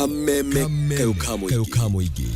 Kameme kayũ ka kayũ mũingĩ. Ka mũingĩ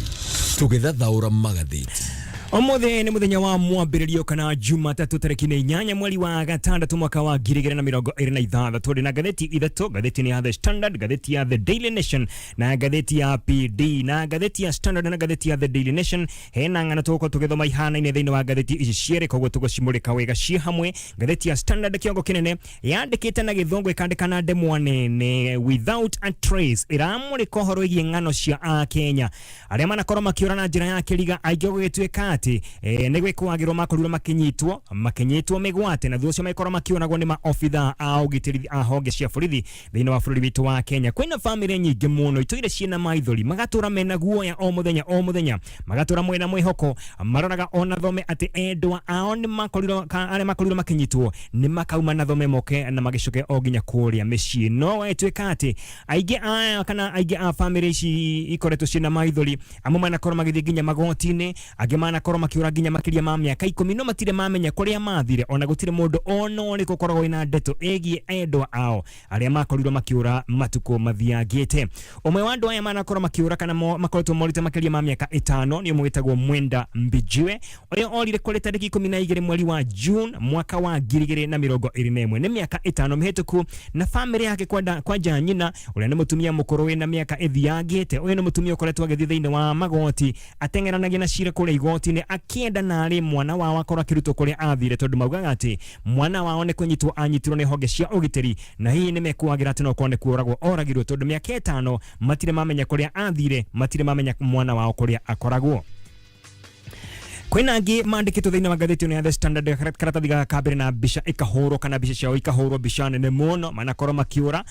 tũgĩthathaũra magathĩti. Ũmũthĩ nĩ mũthenya wa mwambĩrĩrio kana Jumatatũ tarĩki nĩ 8 mweri wa gatandatũ mwaka wa 2026. Ndĩ na ngathĩti ithatũ, ngathĩti nĩ ya The Standard, ngathĩti ya The Daily Nation na ngathĩti ya PD. Na ngathĩti ya Standard na ngathĩti ya The Daily Nation hena ng'ano tũgũkorwo tũgĩthoma ihanaine thĩinĩ wa ngathĩti ici cierĩ, koguo tũgũcimũrĩka wega ciĩ hamwe. Ngathĩti ya Standard kĩongo kĩnene yandĩkĩte na gĩthũngũ ĩkandĩka na ndemwa nene "Without a Trace", ĩramũrĩka ũhoro wĩgiĩ ng'ano cia Akenya arĩa manakorwo makĩũra na njĩra ya kĩriga, aingĩ gũgĩtuĩka atĩ nĩ gwĩkwagĩrwo makorirwo makĩnyitwo mĩgwate na thutha ũcio magĩkorwo makĩũragwo nĩ maobitha a ũgitĩri a honge cia borithi thĩinĩ wa bũrũri witũ wa Kenya. Kwĩna bamĩrĩ nyingĩ mũno itũire ciĩna maithori, magatũra mena guoya o mũthenya o mũthenya, magatũra mwena mwĩhoko, maroraga ona thome atĩ endwa ao nĩ makorirwo arĩa makorirwo makĩnyitwo nĩ makauma na thome moke na magĩcoke o nginya kũrĩa mĩciĩ. No ĩtuĩka atĩ aingĩ a kana aingĩ a bamĩrĩ ici ikoretwo ciĩna maithori, amwe manakorwo magĩthiĩ nginya magoti-inĩ, angĩ manakorwo makĩũra nginya makĩria ma mĩaka 10, no matirĩ mamenya kũrĩa mathire, ona gũtirĩ mũndũ ona ũrĩkũ ũkoragwo wĩna ndeto ĩgiĩ endwa ao arĩa makorirwo makĩũra matukũ mathiangĩte. Ũmwe wa andũ aya manakorwo makĩũra kana makoretwo morĩte makĩria ma mĩaka 5 nĩ ũmwe wĩtagwo Mwenda Mbijiwe. Ũyũ orire kũrĩ tarĩki 12 mweri wa June mwaka wa 2021, nĩ mĩaka 5 mĩhĩtũku, na bamĩrĩ yake kwenda kwanja nyina ũrĩa nĩ mũtumia mũkũrũ wĩna mĩaka ĩthiangĩte. Ũyũ nĩ mũtumia ũkoretwo agĩthiĩ thĩinĩ wa magoti, ateng'eranagia na cira kũrĩa igoti-inĩ, akĩenda narĩ mwana wao akorwo akĩrutwo kũrĩa athire, tondũ maugaga atĩ mwana wao nĩ kũnyitwo anyitirwo nĩ honge cia ũgitĩri, na hihi nĩ mekuagĩra atĩ no korwo nĩ kũragwo oragirwo, tondũ mĩaka 5 matirĩ mamenya kũrĩa athire, matirĩ mamenya mwana wao kũrĩa akoragwo. Kwĩna angĩ mandĩkĩtwo thĩinĩ wa ngathĩti ĩno ya The Standard, karatathi gaka ka mbere, na mbica ĩkahũrwo kana mbica ciao ikahũrwo mbica nene mũno manakorwo makĩũra.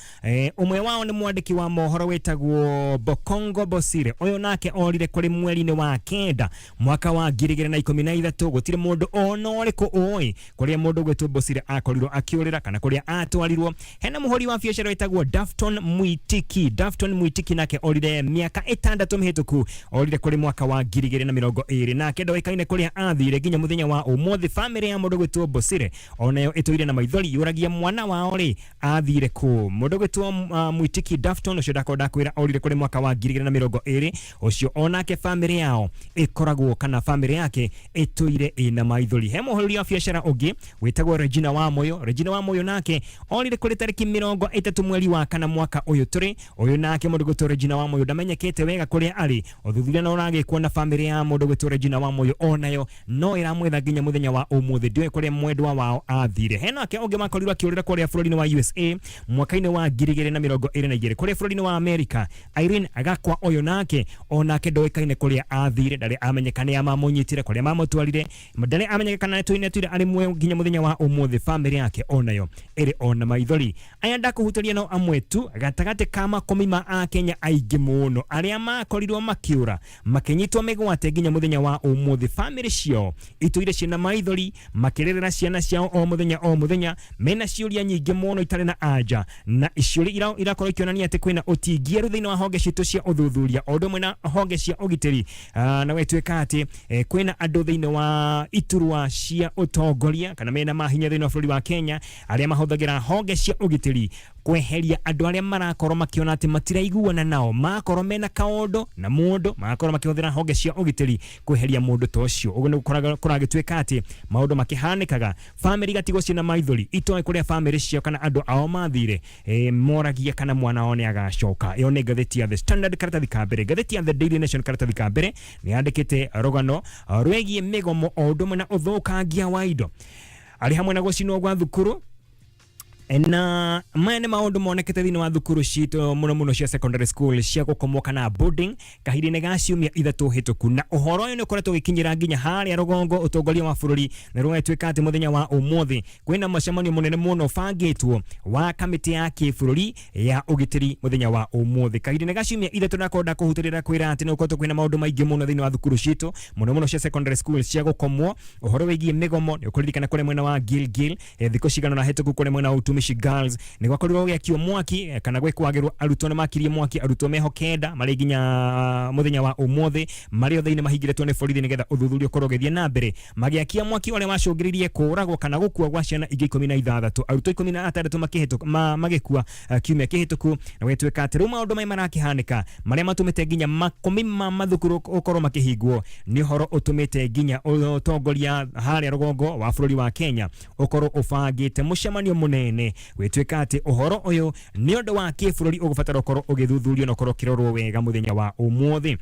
Ũmwe wao nĩ mwandĩki wa mohoro wĩtagwo Bokongo Bosire. Ũyũ nake orire kũrĩ mweri-inĩ wa kenda mwaka wa 2013. Gũtirĩ mũndũ ona ũrĩkũ ũĩ kũrĩa mũndũ gwĩtwo Bosire akorirwo akĩũrĩra kana kũrĩa atwarirwo. Hena mũhũri wa biacara wĩtagwo Dafton Mwitiki. Dafton Mwitiki nake orire mĩaka 6 mĩhĩtũku, orire kũrĩ mwaka wa 2020, nake ndoĩkaine kũrĩa athire nginya mũthenya wa ũmũthĩ. Bamĩrĩ ya mũndũ gwĩtwo Bosire onayo ĩtũire na maithori, yũragia mwana wao rĩ athire kũ. Mũndũ gwĩtwo Mwitiki Dafton ũcio ndakorwo ndakwĩra orire kũrĩ mwaka wa 2020 ũcio, onake bamĩrĩ yao ĩkoragwo kana bamĩrĩ yake ĩtũire ĩna maithori. He mũhũri wa biacara ũngĩ wĩtagwo Regina Wamuyu. Regina Wamuyu nake orire kũrĩ tarĩki 30 mweri wa kana mwaka ũyũ tũrĩ. Ũyũ nake mũndũ gwĩtwo Regina Wamuyu ndamenyekete wega kũrĩa arĩ. Ũthuthuria no ũragĩkwo na bamĩrĩ ya mũndũ gwĩtwo Regina Wamuyu onayo no ĩramwetha nginya mũthenya wa ũmũthĩ, ndĩũĩ kũrĩa mwendwa wao athire. He nake ũngĩ makorirwo akĩũrĩra kũrĩa bũrũri-inĩ wa USA mwaka-inĩ wa 2022, kũrĩa bũrũri-inĩ wa Amerika, Irene Gakwa. Ũyũ nake onake ndoĩkaine kũrĩa athire, ndarĩ amenyeka nĩ amamũnyitire, kũrĩa mamũtwarire, ndarĩ amenyeka kana nĩtũire arĩ muoyo nginya mũthenya wa ũmũthĩ. Bamĩrĩ yake onayo ĩrĩ ona maithori. Aya ndakũhutĩria no amwe tu gatagatĩ ka makũmi ma Akenya aingĩ mũno arĩa makorirwo makĩũra, makĩnyitwo mĩgwate nginya mũthenya wa ũmũthĩ. Bamĩrĩ ciao itũire ciĩna maithori, makĩrĩrĩra ciana ciao o mũthenya o mũthenya, mena ciũria nyingĩ mũno itarĩ na anja, na ciũria irakorwo ikĩonania atĩ kwĩna ũtingieru thĩinĩ wa honge citũ cia ũthuthuria o ũndũ ũmwe na honge cia ũgitĩri. Na gwĩtuĩka atĩ kwĩna andũ thĩinĩ wa iturwa cia ũtongoria kana mena mahinya thĩinĩ wa bũrũri wa Kenya arĩa mahũthagĩra honge cia ũgitĩri kweheria andũ arĩa marakorwo makĩona atĩ matiraiguana nao. Makorwo mena kaũndũ na mũndũ, magakorwo makĩhũthĩra honge cia ũgitĩri kweheria mũndũ ta ũcio. Ũguo nĩguo kũragĩtuĩka atĩ maũndũ makĩhanĩkaga, bamĩrĩ igatigwo ciĩna maithori, itoĩ kũrĩa bamĩrĩ ciao kana andũ ao mathire, moragia kana mwana wao nĩ agacoka. Ĩyo nĩ ngathĩti ya The Standard karatathi ka mbere. Ngathĩti ya The Daily Nation karatathi ka mbere nĩ yandĩkĩte rũgano rwĩgiĩ mĩgomo o ũndũ ũmwe na ũthũkangia wa indo arĩ hamwe na gũcinwo gwa thukuru, na maya nĩ maũndũ monekete thĩinĩ wa thukuru citũ, mũno mũno cia secondary school cia gũkomwo kana boarding, kahinda-inĩ ga ciumia 3 hĩtũku. Na ũhoro ũyũ nĩ ũkoretwo ũgĩkinyĩra nginya harĩa rũgongo ũtongoria wa bũrũri, na rũgatuĩka atĩ mũthenya wa ũmũthĩ kwĩna mũcemanio mũnene mũno ũbangĩtwo wa kamĩtĩ ya kĩbũrũri ya ũgitĩri mũthenya wa ũmũthĩ. Kahinda-inĩ ga ciumia 3 ndakorwo ndakũhutĩrĩra kwĩra atĩ nĩ gũkoretwo kwĩna maũndũ maingĩ mũno thĩinĩ wa thukuru citũ, mũno mũno cia secondary school cia gũkomwo. Ũhoro wĩgiĩ mĩgomo nĩ ũkũririkana kũrĩa mwena wa Gilgil, thikũ cigana ũna hĩtũku, kũrĩa mwena wa Utumishi. Utumishi Girls nĩ gwakorirwo gũgĩakio mwaki kana gwĩkwagĩrwo arutwo nĩ makirie mwaki arutwo meho kenda marĩ nginya mũthenya wa ũmũthĩ marĩ othe-inĩ mahingĩrĩtwo nĩ borithi nĩgetha ũthuthuria ũkorwo ũgĩthiĩ na mbere magĩakia mwaki ũrĩa wacũngĩrĩirie kũragwo kana gũkua gwa ciana ingĩ 16, arutwo 16 magĩkua kiumia kĩhĩtũku. Na gwĩtuĩka atĩ rĩu maũndũ maya marakĩhanĩka marĩa matũmĩte nginya makũmi ma mathukuru ũkorwo makĩhingwo nĩ ũhoro ũtũmĩte nginya ũtongoria harĩa rũgongo wa bũrũri wa Kenya ũkorwo ũbangĩte mũcemanio mũnene. Gwĩtuĩka atĩ ũhoro ũyũ nĩ ũndũ wa kĩbũrũri ũgũbatara ũkorwo ũgĩthuthurio na ũkorwo ũkĩrorwo wega mũthenya wa ũmũthĩ.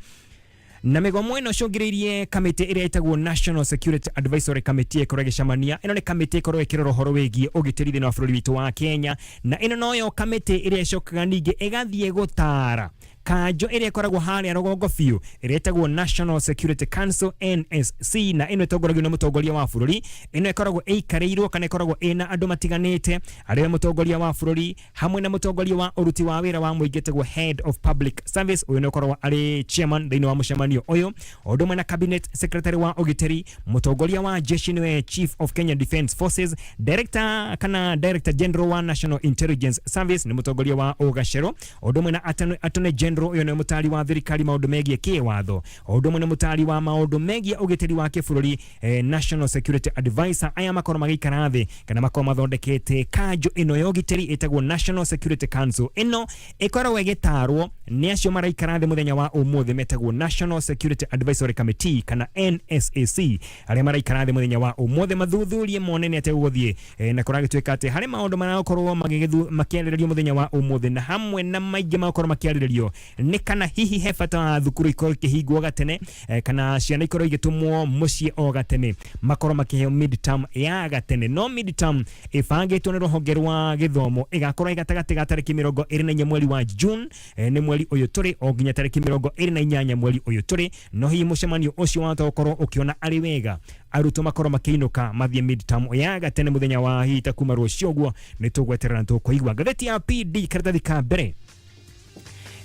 Na mĩgomo ĩno ĩcũngĩrĩirie kamĩtĩ ĩrĩa ĩtagwo National Security Advisory Committee ĩkorwo ĩgĩcemania. Ĩno nĩ kamĩtĩ ĩkorwo ĩkĩrora ũhoro wĩgiĩ ũgitĩri thĩinĩ wa bũrũri witũ wa Kenya, na ĩno noyo kamĩtĩ ĩrĩa ĩcokaga ningĩ ĩgathiĩ gũtara kanjo ĩrĩa ĩkoragwo harĩa rũgongo biũ ĩrĩa ĩtagwo National Security Council, NSC, na ĩno ĩtongoragio nĩ mũtongoria wa bũrũri. Ĩno ĩkoragwo ĩikarĩirwo kana ĩkoragwo ĩna andũ matiganĩte, arĩa mũtongoria wa bũrũri hamwe na mũtongoria wa ũruti wa wĩra wa mũingĩ ĩtagwo Head of Public Service, ũyũ nĩ ũkoragwo arĩ chairman thĩinĩ wa mũcemanio ũyũ, o ũndũ ũmwe na cabinet secretary wa ũgitĩri, mũtongoria wa jeshi nĩwe Chief of Kenya Defence Forces, director kana Director General wa National Intelligence Service nĩ mũtongoria wa ũgacero, o ũndũ ũmwe na Attorney General, ũyũ nĩ mũtari wa thirikari maũndũ megiĩ kĩwatho, o ũndũ ũmwe na mũtari wa maũndũ megiĩ ũgitĩri wa kĩbũrũri, National Security Advisor. Aya makorwo magĩikara thĩ kana makorwo mathondekete kanjo ĩno ya ũgitĩri ĩtagwo National Security Council. Ĩno ĩkoragwo ĩgĩtarwo nĩ acio maraikara thĩ mũthenya wa ũmũthĩ metagwo National Security Advisory Committee kana NSAC, arĩa maraikara thĩ mũthenya wa ũmũthĩ mathuthurie mone nĩ atĩa gũgũthiĩ. Na kũragĩtuĩka atĩ harĩ maũndũ marakorwo makĩarĩrĩrio mũthenya wa ũmũthĩ, na hamwe na maingĩ magakorwo makĩarĩrĩrio nĩ kana hihi he bata wa thukuru ikorwo ikĩhingwo gatene, kana ciana ikorwo igĩtũmwo mũciĩ o gatene, makorwo makĩheo midterm ya gatene. No midterm ĩbangĩtwo nĩ rũhonge rwa gĩthomo ĩgakorwo ĩ gatagatĩ ga tarĩki 24 mweri wa June, nĩ mweri ũyũ tũrĩ, o nginya tarĩki 28 mweri ũyũ tũrĩ. No hihi mũcemanio ũcio wahota gũkorwo ũkĩona arĩ wega arutwo makorwo makĩinũka mathiĩ midterm ya gatene mũthenya wa hihi ta kuma rũciũ ũguo? Nĩ tũgweterera na tũkũigua. Ngathĩti ya PD karatathi ka mbere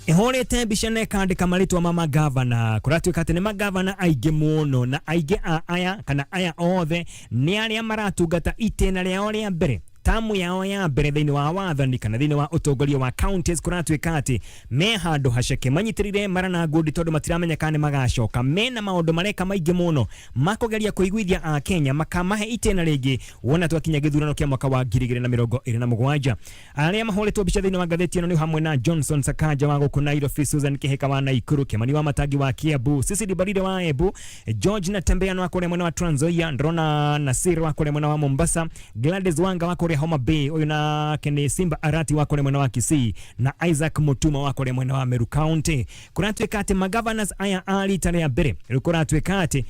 ihũrĩte mbica na ĩkandĩka marĩtwa ma magavana. Kũratuĩka atĩ nĩ magavana aingĩ mũno, na aingĩ a aya kana aya othe nĩ arĩa maratungata itĩna rĩao rĩa mbere, tamu yao ya mbere thĩinĩ wa wathani kana thĩinĩ wa ũtongoria wa counties. Kũratuĩka atĩ me handũ haceke manyitĩrĩire mara na ngundi tondũ matiramenya kana nĩ magacoka. Mena maũndũ mareka maingĩ mũno makũgeria kũiguithia a Kenya makamahe itĩna rĩngĩ wona twakinya gĩthurano kĩa mwaka wa 2027. Arĩa mahũrĩtwo mbica thĩinĩ wa ngathĩti ĩno nĩ hamwe na Johnson Sakaja wa gũkũ Nairobi, Susan Kihika wa Nakuru, Kimani wa Matangi wa Kiambu, Cecily Mbarire wa Embu, George Natembeya wa kũrĩa mwena wa Trans Nzoia, ndĩrona Nasir wa kũrĩa mwena wa Mombasa, Gladys Wanga wa kũrĩa Homa Bay, ũyũ nake nĩ Simba Arati wa kũrĩa mwena wa Kisii na Isaac Mutuma wa kũrĩa mwena wa Meru County. Kũratuĩka atĩ magovernors aya a rita rĩa mbere rĩu kũratuĩka atĩ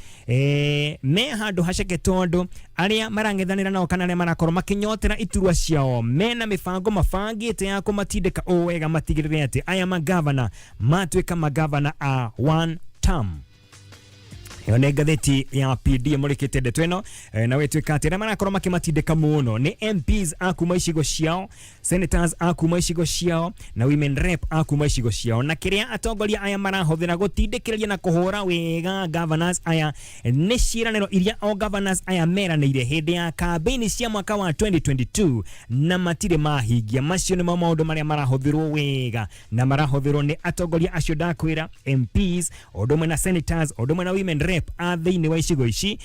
me handũ haceke tondũ arĩa marang'ethanĩra nao kana arĩa marakorwo makĩnyotera iturwa ciao mena mĩbango mabangĩte ya kũmatindĩka ũũ wega matigĩrĩre atĩ aya magavana matuĩka magavana a one term. Ĩyo nĩ ngathĩti ya PD ĩmũrĩkĩte ndeto ĩno, na gwĩtuĩka atĩ arĩa marakorwo makĩmatindĩka mũno nĩ MPs a kuma icigo ciao, senators a kuma icigo ciao na women rep a kuma icigo ciao. Na kĩrĩa atongoria aya marahũthĩra gũtindĩkĩrĩria na kũhũra wega governors aya nĩ ciĩranĩro iria o governors aya meranĩire hĩndĩ ya kambĩini cia mwaka wa 2022 na matirĩ mahingia. Macio nĩmo maũndũ marĩa marahũthĩrwo wega na marahũthĩrwo nĩ atongoria acio ndakwĩra, MPs o ũndũ ũmwe na senators o ũndũ ũmwe na women rep a thĩinĩ wa icigo ici,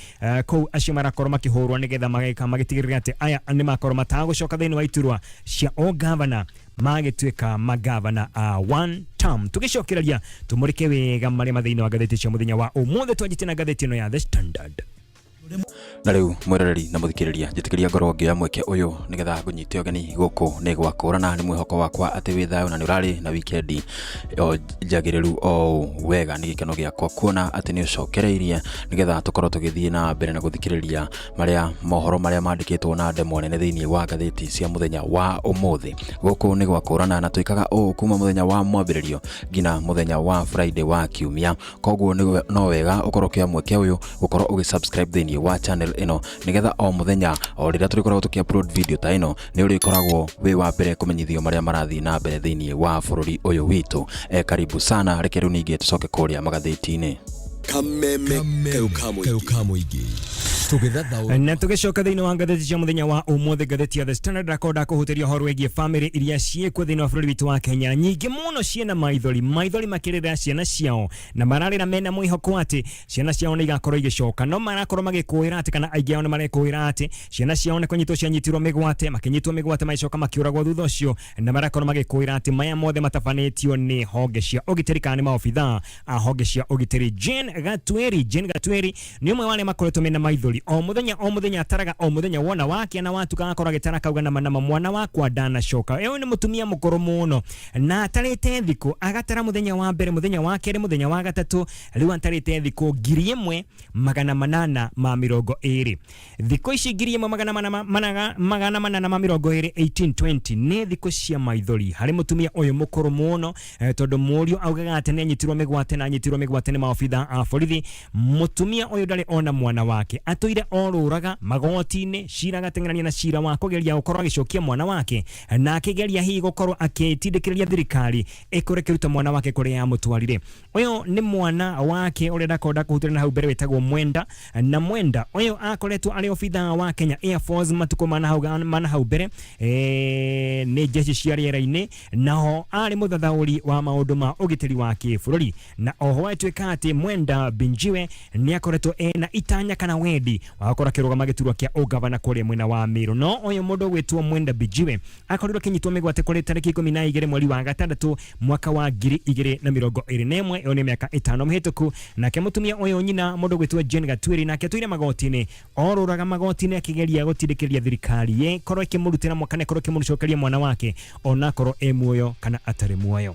kũu acio marakorwo makĩhũrwo nĩgetha mageka magĩtigĩrĩra atĩ aya nĩ makorwo matagũcoka thĩinĩ wa iturwa cia o gavana, magĩtuĩka magavana a one term. Tũgĩcokereria tũmũrĩke wega marĩa ma thĩinĩ wa ngathĩti cia mũthenya wa ũmũthĩ, twanjĩtie na ngathĩti ĩno ya The Standard. Na rĩu mwĩroreri na mũthikĩrĩria, njĩtĩkĩria ngorwo ngĩoya mweke ũyũ nĩgetha ngũnyite ũgeni gũkũ nĩ gwakũrana. Nĩ mwĩhoko wakwa atĩ wĩ thayũ na nĩ ũrarĩ na wikendi o njagĩrĩru o ũũ wega. Nĩ gĩkeno gĩakwa kuona atĩ nĩ ũcokereirie nĩgetha tũkorwo tũgĩthiĩ na mbere na gũthikĩrĩria marĩa mohoro marĩa mandĩkĩtwo na ndemwa nene thĩinĩ wa ngathĩti cia mũthenya wa ũmũthĩ. Gũkũ nĩ gwakũrana na twĩkaga ũũ kuma mũthenya wa mwambĩrĩrio nginya mũthenya wa Friday wa kiumia. Koguo no wega ũkorwo ũkĩoya mweke ũyũ gũkorwo ũgĩ subscribe thĩinĩ wa channel ĩno nĩgetha o mũthenya o rĩrĩa tũrĩkoragwo tũkĩ upload video ta ĩno nĩ ũrĩkoragwo wĩ wa mbere kũmenyithio marĩa marathiĩ na mbere thĩinĩ wa bũrũri ũyũ witũ. Karibu sana. Reke rĩu ningĩ tũcoke kũrĩa magathĩti-inĩ. Kameme kayũ ka mũingĩ. Tũgĩthathaũra. Na tũgĩcoka thĩinĩ wa ngathĩti cia mũthenya wa ũmũthĩ, ngathĩti ya The Standard akorwo kũhutĩria ũhoro wĩgiĩ famĩlĩ iria ciĩkuo thĩinĩ wa bũrũri witũ wa Kenya, nyingĩ mũno ciĩna maithori maithori makĩrĩra ciana ciao, na mararĩra mena mwĩhoko atĩ ciana ciao nĩ igakorwo igĩcoka, no marakorwo magĩkũĩra atĩ, kana aingĩ ao nĩ marekũĩra atĩ ciana ciao nĩ kũnyitwo cianyitirwo mĩgwate, makĩnyitwo mĩgwate magĩcoka makĩũragwo thutha ũcio, na marakorwo magĩkũĩra atĩ maya mothe matabanĩtio nĩ honge cia ũgitĩri kana nĩ maobithaa a honge cia ũgitĩri. Jane Gatweri, Jane Gatweri nĩ ũmwe wa arĩa makoretwo mena maithori o mũthenya o mũthenya, ataraga o mũthenya, wona wakia na watuka agakorwo agĩtara akauga nama nama mwana wakwa ndanacoka. Ũyũ nĩ mũtumia mũkũrũ mũno na atarĩte thikũ, agatara mũthenya wa mbere, mũthenya wa kerĩ, mũthenya wa gatatũ, rĩu atarĩte thikũ 1820. Thikũ ici 1820, 1820, nĩ thikũ cia maithori harĩ mũtumia ũyũ mũkũrũ mũno, tondũ mũriũ augaga atĩ nĩ anyitirwo mĩgwate, na anyitirwo mĩgwate nĩ maobitha a borithi. Mũtumia ũyũ ndarĩ ona mwana wake, atũire orũraga magoti-inĩ, cira agateng'erania na cira wa kũgeria gũkorwo agĩcokia mwana wake, na akĩgeria hihi gũkorwo akĩtindĩkĩrĩria thirikari ĩkorwo ĩkĩruta mwana wake kũrĩa yamũtwarire. Ũyũ nĩ mwana wake ũrĩa ndakorwo kũhutĩra na hau mbere wĩtagwo Mwenda, na Mwenda ũyũ akoretwo arĩ obithaa wa Kenya Air Force matukũ mana hau mbere, nĩ jeshi cia rĩera-inĩ, naho arĩ mũthathaũri wa maũndũ ma ũgitĩri wa kĩbũrũri. Na oho atuĩka atĩ Mwenda Binjiwe nĩ akoretwo ena itanya kana wendi wa gũkorwo akĩrũgama gĩturwa kĩa ũgavana kũrĩa mwena wa Meru. No ũyũ mũndũ ũgwĩtwo Mwenda Binjiwe akorirwo akĩnyitwo mĩgwate kũrĩ tarĩki 12 mweri wa gatandatũ mwaka wa 2021, ĩyo nĩ mĩaka 5 mĩhĩtũku. Nake mũtumia ũyũ nyina, mũndũ ũgwĩtwo Jane Gatwiri, nake atũire magoti-inĩ, orũraga magoti-inĩ akĩgeria gũtindĩkĩrĩria thirikari ĩkorwo ĩkĩmũrutĩra kana ĩkorwo ĩkĩmũcokeria mwana wake, onakorwo e muoyo kana atarĩ muoyo.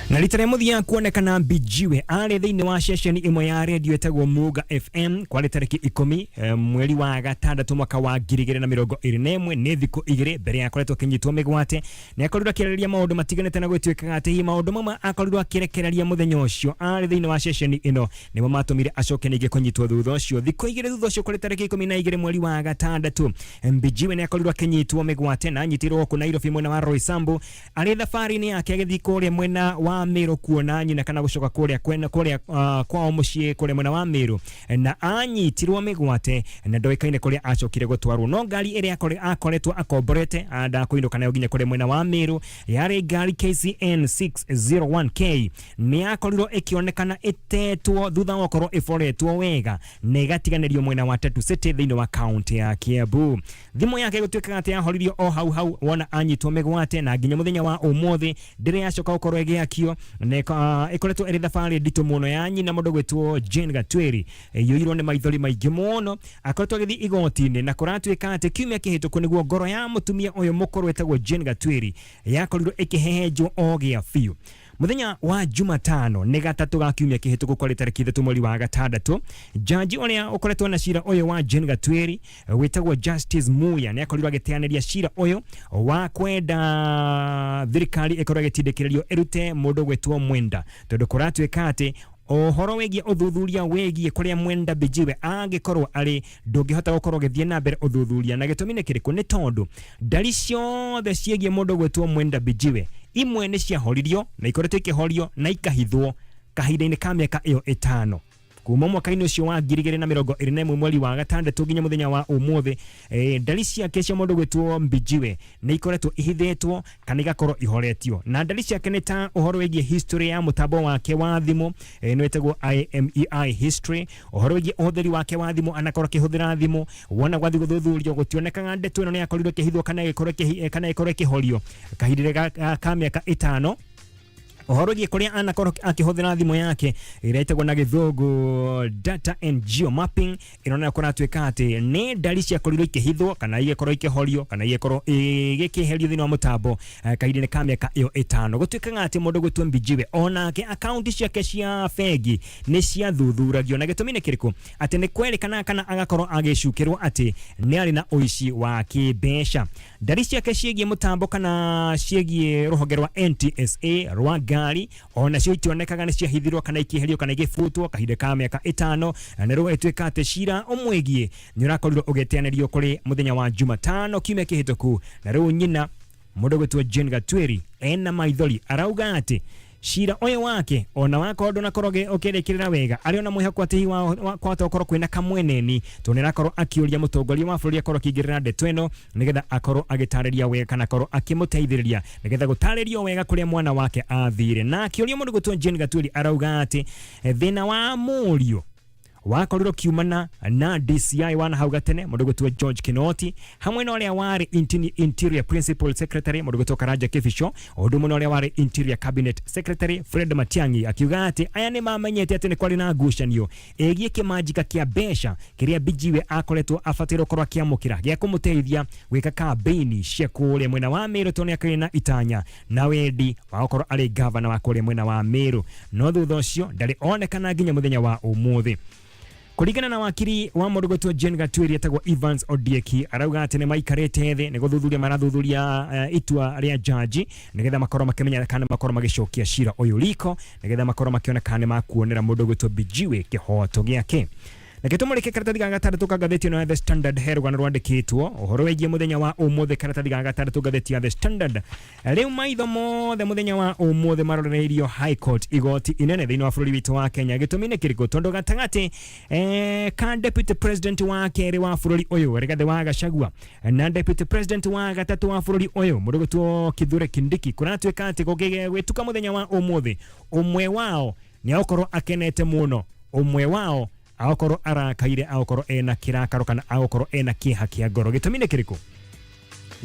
Na rita rĩa mũthia kuonekana Mbijiwe arĩ thĩinĩ wa ceceni ĩmwe ya redio ĩtagwo Muga FM kwarĩ tarĩki 10 mweri wa gatandatũ mwaka wa 2021, nĩ thikũ 2 mbere ya akoretwo akĩnyitwo mĩgwate. Nĩ akorirwo akĩarĩrĩria maũndũ matiganĩte, na gwĩtuĩkaga atĩ hihi maũndũ mamwe akorirwo akĩrekereria mũthenya ũcio arĩ thĩinĩ wa ceceni ĩno nĩmo matũmire acoke ningĩ kũnyitwo thutha ũcio. Thikũ 2 thutha ũcio, kũrĩ tarĩki 12 mweri wa gatandatũ, Mbijiwe nĩ akorirwo akĩnyitwo mĩgwate, na anyitirwo gũkũ Nairobi mwena wa Roysambu arĩ thabarĩ-inĩ yake agĩthiĩ kũrĩa mwena wa Meru kuona nyina, kana gũcoka kũrĩa kwena kũrĩa kwao mũciĩ kũrĩa mwena wa Meru, na anyitirwo mĩgwate na ndoĩkaine kũrĩa acokire gũtwarwo. No ngari ĩrĩa akoretwo akomborete ndakũinũka nayo nginya kũrĩa mwena wa Meru yarĩ ngari KCN 601K, nĩ yakorirwo ĩkĩonekana ĩtetwo thutha wa gũkorwo ĩboretwo wega na ĩgatiganĩrio mwena wa Tatu City thĩinĩ wa kaunti ya Kiambu. Thimũ yake gũtuĩkaga atĩ yahoririo o hau hau wona anyitwo mĩgwate, na nginya mũthenya wa ũmũthĩ ndĩrĩ yacoka gũkorwo ĩgĩakio, na ĩkoretwo ĩrĩ thabarĩ nditũ mũno ya nyina, mũndũ gwĩtwo Jane Gatweri, ĩiyũirwo nĩ maithori maingĩ mũno. Akoretwo agĩthiĩ igoti-inĩ, na kũratuĩka atĩ kiumia kĩhĩtũku nĩguo ngoro ya mũtumia ũyũ mũkũrũ wĩtagwo Jane Gatweri yakorirwo ĩkĩhehenjwo o gĩa biũ. Mũthenya wa Jumatano nĩ gatatũ ga kiumia kĩhĩtũku, kwarĩ tarĩki 3 mweri wa gatandatũ, jaji ũrĩa ũkoretwo na cira ũyũ wa Jane Gatweri wĩtagwo Justice Muya nĩ akorirwo agĩteanĩria cira ũyũ wa kwenda thirikari ĩkorwo ĩgĩtindĩkĩrĩrio ĩrute mũndũ gwĩtwo Mwenda, tondũ kũratuĩka atĩ ũhoro wĩgiĩ ũthuthuria wĩgiĩ kũrĩa Mwenda Mbijiwe angĩkorwo arĩ ndũngĩhota gũkorwo ũgĩthiĩ na mbere ũthuthuria. Na gĩtũmi nĩ kĩrĩkũ? Nĩ tondũ ndari ciothe ciĩgiĩ mũndũ gwĩtwo Mwenda Mbijiwe imwe nĩ ciahoririo na ikoretwo ikĩhorio na ikahithwo kahinda-inĩ ka mĩaka ĩyo 5, kuma mwaka-inĩ ũcio wa 2021 mweri wa gatandatũ nginya mũthenya wa ũmũthĩ. Ndari ciake cia mũndũ gwĩtwo Mbijiwe nĩ ikoretwo ihithĩtwo kana igakorwo ihoretio, na ndari ciake nĩ ta ũhoro wĩgiĩ history ya mũtambo wake wa thimũ, nĩ wĩtagwo IMEI history, ũhoro wĩgiĩ ũhũthĩri wake wa thimũ, anakorwo akĩhũthĩra thimũ. Wona gwathiĩ gũthuthurio gũtionekaga ndeto ĩno nĩ yakorirwo ĩkĩhithwo kana ĩgĩkorwo ĩkĩhorio kahinda ka mĩaka 5. Ũhoro wĩgiĩ kũrĩa anakorwo akĩhũthĩra thimũ yake, ĩrĩa ĩtagwo na gĩthũngũ data and geomapping, ĩno nayo kũratuĩka atĩ nĩ ndari ciakorirwo ikĩhithwo kana igĩkorwo ikĩhorio kana igĩkorwo igĩkĩeherio thĩinĩ wa mũtambo kahinda-inĩ ka mĩaka ĩyo 5. Gũtuĩkaga atĩ mũndũ gwĩtwo Mbijiwe onake akaunti ciake cia bengi nĩ ciathuthuragio, na gĩtũmi nĩ kĩrĩkũ? Atĩ nĩ kwerĩkana kana agakorwo agĩcukĩrwo atĩ nĩ arĩ na ũici wa kĩmbeca. Ndari ciake ciĩgiĩ mũtambo kana ciĩgiĩ rũhonge rwa NTSA rwa ngari onacio itionekaga, nĩ ciahithirwo kana ikĩeherio kana igĩbutwo kahinda ka mĩaka 5. Na rĩu ĩtuĩka atĩ cira ũmwĩgiĩ nĩ ũrakorirwo ũgĩteanĩrio kũrĩ mũthenya wa Jumatano kiumia kĩhĩtũku. Na rĩu nyina, mũndũ gwĩtwo Jane Gatweri, ena maithori, arauga atĩ Cira ũyũ wake ona wakorwo ndũnakorwo ũkĩrĩkĩrĩra wega, arĩ ona mwĩhoko atĩ hihi kwahota gũkorwo kwĩna kamweneni, tondũ nĩarakorwo akĩũria mũtongoria wa bũrũri akorwo akĩingĩrĩra ndeto ĩno nĩgetha akorwo agĩtarĩria wega kana akorwo akĩmũteithĩrĩria nĩgetha gũtarĩrio wega kũrĩa mwana wake athire. Na akĩũria mũndũ gwĩtwo Jane Gatwiri arauga atĩ thĩna wa mũriũ wakorirwo kiumana na DCI wana hau gatene mũndũ gwĩtwo George Kinoti, hamwe na ũrĩa warĩ Interior Principal Secretary mũndũ gwĩtwo Karanja Kibicho, o ũndũ ũmwe na ũrĩa warĩ Interior Cabinet Secretary Fred Matiang'i, akiuga atĩ aya nĩ mamenyete atĩ nĩ kwarĩ na ngucanio ĩgiĩ kĩmanjika kĩa mbeca kĩrĩa Bijiwe akoretwo abataire gũkorwo akĩamũkĩra gĩa kũmũteithia gwĩka kambĩini cia kũrĩa mwena wa Meru, tondũ nĩ akĩrĩ na itanya na wendi wa gũkorwo arĩ gavana wa kũrĩa mwena wa Meru, no thutha ũcio ndarĩ onekana nginya mũthenya wa ũmũthĩ. Kũringana na wakiri wa mũndũ gwĩtwo Jane Gatwiri etagwo Evans Odieki, arauga atĩ nĩ maikarĩte thĩ nĩ gũthuthuria marathuthuria itua rĩa jaji nĩgetha makorwo makĩmenya kana makorwo magĩcokia cira ũyũ riko nĩgetha makorwo makĩona kana nĩ makuonera mũndũ gwĩtwo Bijiwe kĩhoto gĩake. Reke tũmũrĩke karatathi ga gatandatũ ka ngathĩti ĩno ya The Standard, he rũgano rwandĩkĩtwo ũhoro wĩgiĩ mũthenya wa ũmũthĩ. Karatathi ga gatandatũ ngathĩti ya The Standard, rĩu maitho mothe mũthenya wa ũmũthĩ marorereirio High Court, igoti inene thĩinĩ wa bũrũri witũ wa Kenya. Gĩtũmi nĩ kĩrĩkũ? Tondũ gatagatĩ ka deputy president wa kerĩ wa bũrũri ũyũ Rigathĩ wa Gachagua na deputy president wa gatatũ wa bũrũri ũyũ mũndũ gwĩtwo Kithure Kindiki, kũratuĩka atĩ gũgĩtuka mũthenya wa ũmũthĩ ũmwe wao nĩ agũkorwo akenete mũno, ũmwe wao agũkorwo arakaire, agũkorwo ena kĩrakaro kana agũkorwo ena kĩeha kĩa ngoro. Gĩtũmi nĩ kĩrĩkũ?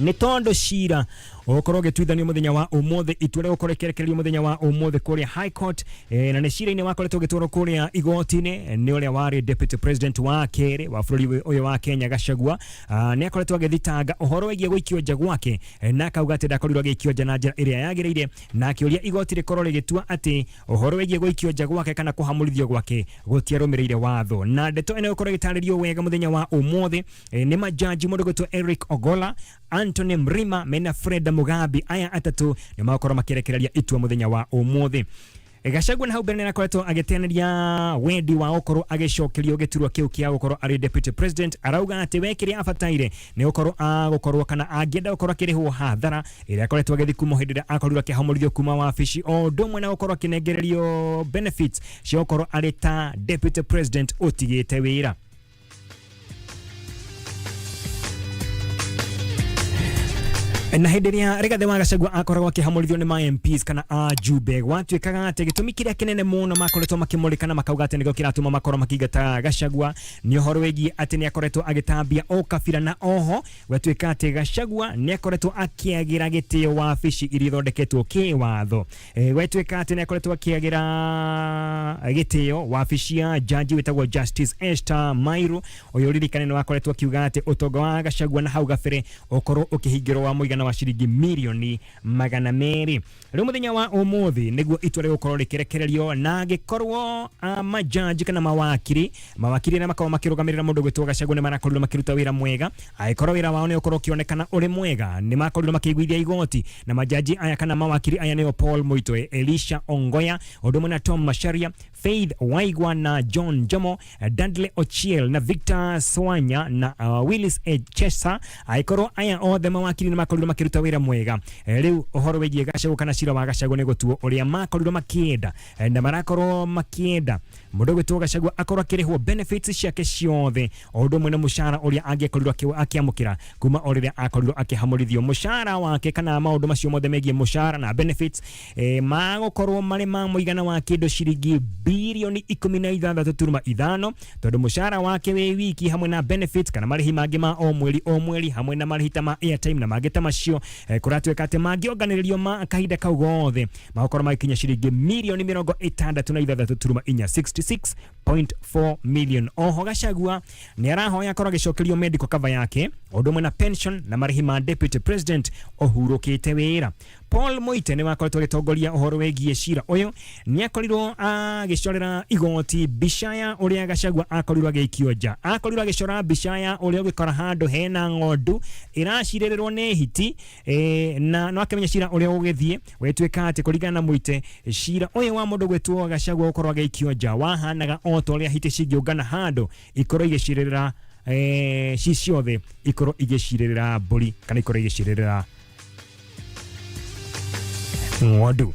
Nĩ tondũ cira ũgũkorwo ũgĩtuithanio mũthenya wa ũmũthĩ, itua rĩgũkorwo rĩkĩrekererio mũthenya wa ũmũthĩ kũrĩa High Court, na nĩ cira-inĩ wakoretwo ũgĩtwarwo kũrĩa igoti-inĩ nĩ ũrĩa warĩ deputy president wa kerĩ wa bũrũri ũyũ wa Kenya Gachagua. Nĩ akoretwo agĩthitanga ũhoro wĩgiĩ gũikio nja gwake, na akauga atĩ ndakorirwo agĩikio nja na njĩra ĩrĩa yagĩrĩire, na akĩũria igoti rĩkorwo rĩgĩtua atĩ ũhoro wĩgiĩ gũikio nja gwake kana kũhamũrithio gwake gũtiarũmĩrĩire watho. Na ndeto ĩno ĩgũkorwo ĩgĩtarĩrio wega mũthenya wa ũmũthĩ nĩ majaji mũndũ gwĩtwo Eric Ogola, Anthony Mrima mena Fred Mugambi. Aya atatũ nĩ magũkorwo makĩrekereria itua mũthenya wa ũmũthĩ. Gachagua na hau mbere nĩarakoretwo agĩteanĩria wendi wa gũkorwo agĩcokerio gĩturwa kĩu kĩa gũkorwo arĩ deputy president. Arauga atĩ we kĩrĩa abataire nĩ gũkorwo agũkorwo kana angĩenda gũkorwo akĩrĩhwo hathara ĩrĩa akoretwo agĩthiĩ kuma hĩndĩ ĩrĩa akorirwo akĩhamũrithio kuma wabici, o ũndũ ũmwe na gũkorwo akĩnengererio benefits cia gũkorwo arĩ ta deputy president ũtigĩte wĩra. Na hĩndĩ ĩrĩa Rigathĩ wa Gachagua akoragwo akĩhamũrithio nĩ ma MPs kana ajumbe, gwatuĩkaga atĩ gĩtũmi kĩrĩa kĩnene mũno makoretwo makĩmũrĩka na makauga atĩ nĩkĩo kĩratũma makorwo makĩingata Gachagua nĩ ũhoro wĩgiĩ atĩ nĩ akoretwo agĩtambia ũkabira, na oho gwatuĩka atĩ Gachagua nĩ akoretwo akĩagĩra gĩtĩo wabici iria ithondeketwo kĩwatho. Gwatuĩka atĩ nĩ akoretwo akĩagĩra gĩtĩo wabici ya jaji wĩtagwo Justice Esther Mairu. Ũyũ ririkane nĩ wakoretwo akiuga atĩ ũtonga wa Gachagua na hau gabere ũkorwo ũkĩhingĩrwo wa mũigana wa ciringi mirioni 200. Rĩu mũthenya wa ũmũthĩ nĩguo itua rĩgũkorwo rĩkĩrekererio, na angĩkorwo majaji kana mawakiri arĩa makoragwo makĩrũgamĩrĩra mũndũ gwĩtwo Gachagua nĩ marakorirwo makĩruta wĩra mwega, angĩkorwo wĩra wao nĩ ũkorwo ũkĩonekana ũrĩ mwega, nĩ makorirwo makĩiguithia igoti. Na majaji aya kana mawakiri aya nĩo Paul Muitwe, Elisha Ongoya, ũndũ ũmwe na Tom Macharia, Faith Waigwa na John Jomo, Dudley Ochiel na Victor Swanya na Willis Echesa. Angĩkorwo aya othe mawakiri nĩ makorirwo makĩruta wĩra mwega, rĩu ũhoro wĩgiĩ Gachagua kana cira wa Gachagua nĩ gũtuo ũrĩa makorirwo makĩenda, na marakorwo makĩenda mũndũ gwĩtwo Gachagua akorwo akĩrĩhwo benefits ciake ciothe, o ũndũ ũmwe na mũcara ũrĩa angĩakorirwo akĩamũkĩra kuma o rĩrĩa akorirwo akĩhamũrithio. Mũcara wake kana maũndũ macio mothe megiĩ mũcara na benefits magũkorwo marĩ ma mũigana wa kĩndũ ciringi birioni 16.5, tondũ mũcara wake wĩ wiki hamwe na benefits kana marĩhi mangĩ ma o mweri o mweri, hamwe na marĩhi ta ma airtime na mangĩ ta macio, kũratuĩka atĩ mangĩonganĩrĩrio ma kahinda kau gothe magũkorwo magĩkinya ciringi mirioni 66.4, 66.4 million. Oho Gachagua nĩ arahoya akorwo agĩcokerio medical cover yake, ũndũ ũmwe na pension na marĩhi ma deputy president ũhurũkĩte wĩra. Paul Muite nĩ wakoretwo agĩtongoria ũhoro wĩgiĩ cira ũyũ, nĩ akorirwo agĩcorera igoti mbica ya ũrĩa Gachagua akorirwo agĩikio nja. Akorirwo agĩcora mbica ya ũrĩa ũgĩkora handũ hena ng'ondu ĩracirĩrĩrwo nĩ hiti, na no akĩmenya cira ũrĩa ũgũgĩthiĩ. Gwĩtuĩka atĩ kũringana na Muite, cira ũyũ wa mũndũ gwĩtwo Gachagua gũkorwo agĩikio nja wahanaga o ta ũrĩa hiti cingĩũngana handũ ikorwo igĩcirĩrĩra, ci ciothe ikorwo igĩcirĩrĩra mbũri kana ikorwo igĩcirĩrĩra ng'ondu.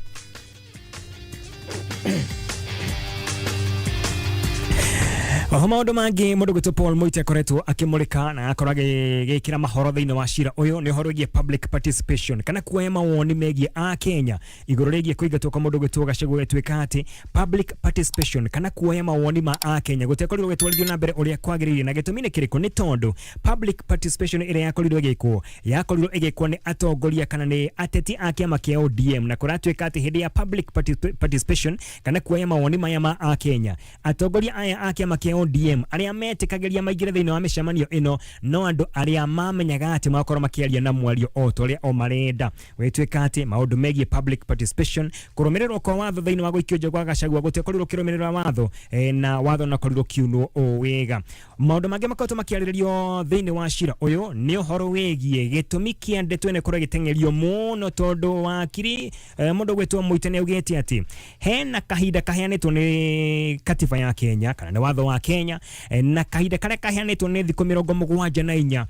Oho maũndũ mangĩ mũndũ gwĩtwo Paul Muite akoretwo akĩmũrĩka na agakorwo agĩkĩra mahoro thĩinĩ wa cira ũyũ nĩ ũhoro wĩgiĩ public participation kana kuoya mawoni megiĩ a Kenya igũrũ rĩgiĩ kũingatwo kwa mũndũ gwĩtwo Gachagua. Gũtuĩka atĩ public participation kana kuoya mawoni ma a Kenya gũtiakorirwo gũgĩtwarithio na mbere ũrĩa kwagĩrĩire. Na gĩtũmi nĩ kĩrĩkũ? Nĩ tondũ public participation ĩrĩa yakorirwo ĩgĩkwo yakorirwo ĩgĩkwo nĩ atongoria kana nĩ ateti a kĩama kĩa ODM, na kũratuĩka atĩ hĩndĩ ya public participation kana kuoya mawoni maya ma a Kenya, atongoria aya a kĩama kĩa ODM arĩa metĩkagĩria maingĩre thĩinĩ wa mĩcemanio ĩno no andũ arĩa mamenyaga atĩ magakorwo makĩaria na mwario o ta ũrĩa o marenda. Gũgĩtuĩka atĩ maũndũ megiĩ public participation, kũrũmĩrĩrwo kwa watho thĩinĩ wa gũikio nja gwa Gachagua gũtiakorirwo kĩrũmĩrĩra watho, na watho nakorirwo kiunwo o wega. Maũndũ mangĩ makoretwo makĩarĩrĩrio thĩinĩ wa cira ũyũ nĩ ũhoro wĩgiĩ gĩtũmi kĩa ndeto ĩno ĩkorwo ĩgĩteng'erio mũno, tondũ wakiri mũndũ gwĩtwo Mũite nĩ augĩte atĩ hena kahinda kaheanĩtwo nĩ katiba ya Kenya kana nĩ watho wa Kenya, na kahinda karĩa kaheanĩtwo nĩ thikũ 74,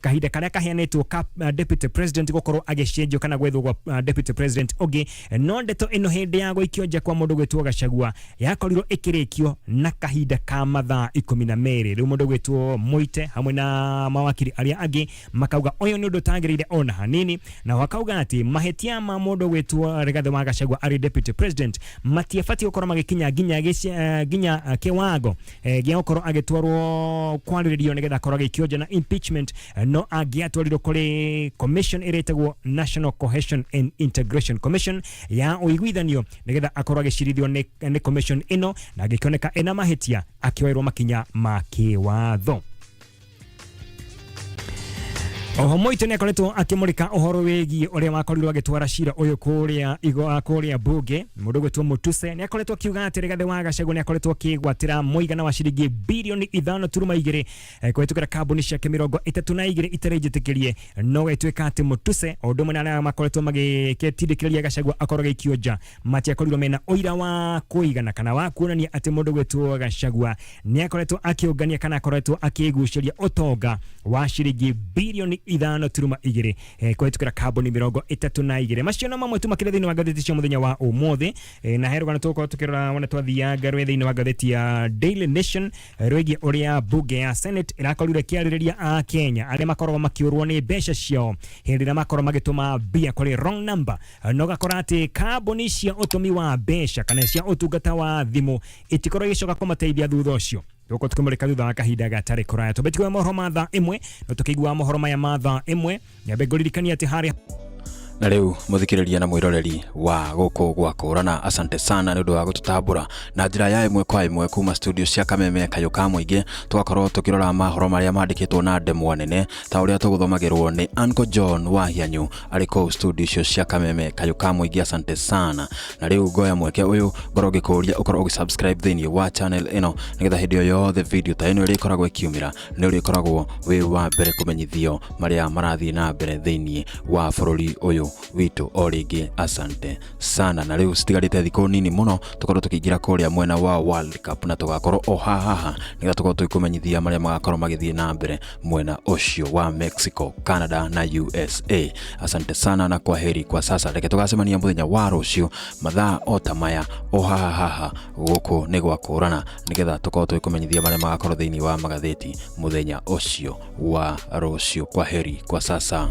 kahinda karĩa kaheanĩtwo ka deputy president gũkorwo agĩcenjio kana gwethwo gwa deputy president ũngĩ. No ndeto ĩno hĩndĩ ya gũikio nja kwa mũndũ gwĩtwo Gachagua yakorirwo ĩkĩrĩkio na kahinda ka mathaa 12. Rĩu mũndũ gwĩtwo Mũite hamwe na mawakiri arĩa angĩ makauga ũyũ nĩ ũndũ ũtagĩrĩire ona hanini, na wakauga atĩ mahĩtia ma mũndũ gwĩtwo Rigathĩ wa Gachagua arĩ deputy president matiabatiĩ gũkorwo magĩkinya nginya kĩwango gĩa gũkorwo agĩtwarwo kwarĩrĩrio nĩgetha akorwo agĩikio nja na impeachment, no angĩatwarirwo kũrĩ commission ĩrĩa ĩtagwo National Cohesion and Integration Commission ya ũiguithanio nĩgetha akorwo agĩcirithio nĩ commission ĩno, na angĩkĩoneka ena mahĩtia akĩoerwo makinya ma kĩwatho. Oho Moito nĩ akoretwo akĩmũrĩka ũhoro wĩgiĩ ũrĩa wakorirwo agĩtwara cira ũyũ kũrĩa igo kũrĩa bunge. Mũndũ gwĩtwo Mutuse nĩ akoretwo akiuga atĩ Rigathĩ wa Gachagua nĩ akoretwo akĩgwatĩra mũigana wa ciringi birioni 5.2 kũhĩtũkĩra kambuni ciake 32 itarĩ njĩtĩkĩrie. No gĩtuĩka atĩ Mutuse o ũndũ ũmwe na arĩa makoretwo magĩtindĩkĩrĩria Gachagua akorwo agĩikio nja matiakorirwo mena ũira wa kũigana kana wa kuonania atĩ mũndũ gwĩtwo Gachagua nĩ akoretwo akĩũngania kana akoretwo akĩgucĩria ũtonga wa ciringi birioni 5.2 kũhĩtũkĩra kambuni 32. Macio no mamwe tu makĩria thĩinĩ wa ngathĩti cia mũthenya wa ũmũthĩ, na he rũgano tũgũkorwo tũkĩrora wona twathianga rwĩ thĩinĩ wa ngathĩti ya Daily Nation, rwĩgiĩ ũrĩa bunge ya Senate ĩrakorirwo ĩkĩarĩrĩria a Kenya arĩa makoragwo makĩũrwo nĩ mbeca ciao hĩndĩ ĩrĩa makorwo magĩtũma mbia kũrĩ wrong number, na ũgakora atĩ kambuni cia ũtũmi wa mbeca kana cia ũtungata wa thimũ itikorwo igĩcoka kũmateithia thutha ũcio. Tũgũkorwo tũkĩmũrĩka thutha wa kahinda gatarĩ kũraya. Twambe tũkĩoya mohoro ma thaa 1, no tũkĩiguaga mohoro maya ma thaa 1 nyambe ngũririkania atĩ harĩa Na rĩu mũthikĩrĩria na mwĩroreri wa gũkũ gwa kũrana, asante sana nĩ ũndũ wa gũtũtambũra na njĩra ya ĩmwe kwa ĩmwe kuma studio cia Kameme Kayũ ka Mũingĩ, tũgakorwo tũkĩrora mahoro marĩa mandĩkĩtwo na ndemwa nene ta ũrĩa tũgũthomagĩrwo nĩ Uncle John wa Hianyu arĩ kũu studio icio cia Kameme Kayũ ka Mũingĩ. Asante sana. Na rĩu ngoya mweke ũyũ ngorwo ngĩkũria ũkorwo ũgĩsubscribe thĩinĩ wa channel ĩno nĩgetha hĩndĩ o yothe video ta ĩno ĩrĩa ĩkoragwo ĩkiumĩra nĩ ũrĩkoragwo wĩ wa mbere kũmenyithio marĩa marathiĩ na mbere thĩinĩ wa bũrũri ũyũ witũ. O rĩngĩ asante sana. Na rĩu citigarĩte thikũ nini mũno tũkorwo tũkĩingĩra kũrĩa mwena wa World Cup, na tũgakorwo o haha nĩgetha tũkorwo tũgĩkũmenyithia marĩa magakorwo magĩthiĩ na mbere mwena ũcio wa Mexico, Canada na USA. Asante sana na kwaheri kwa sasa. Reke tũgacemania mũthenya wa rũciũ mathaa o ta maya o haha haha gũkũ nĩ gwa kũrana nĩgetha tũkorwo tũgĩkũmenyithia marĩa magakorwo thĩinĩ wa magathĩti mũthenya ũcio wa rũciũ. Kwaheri kwa sasa.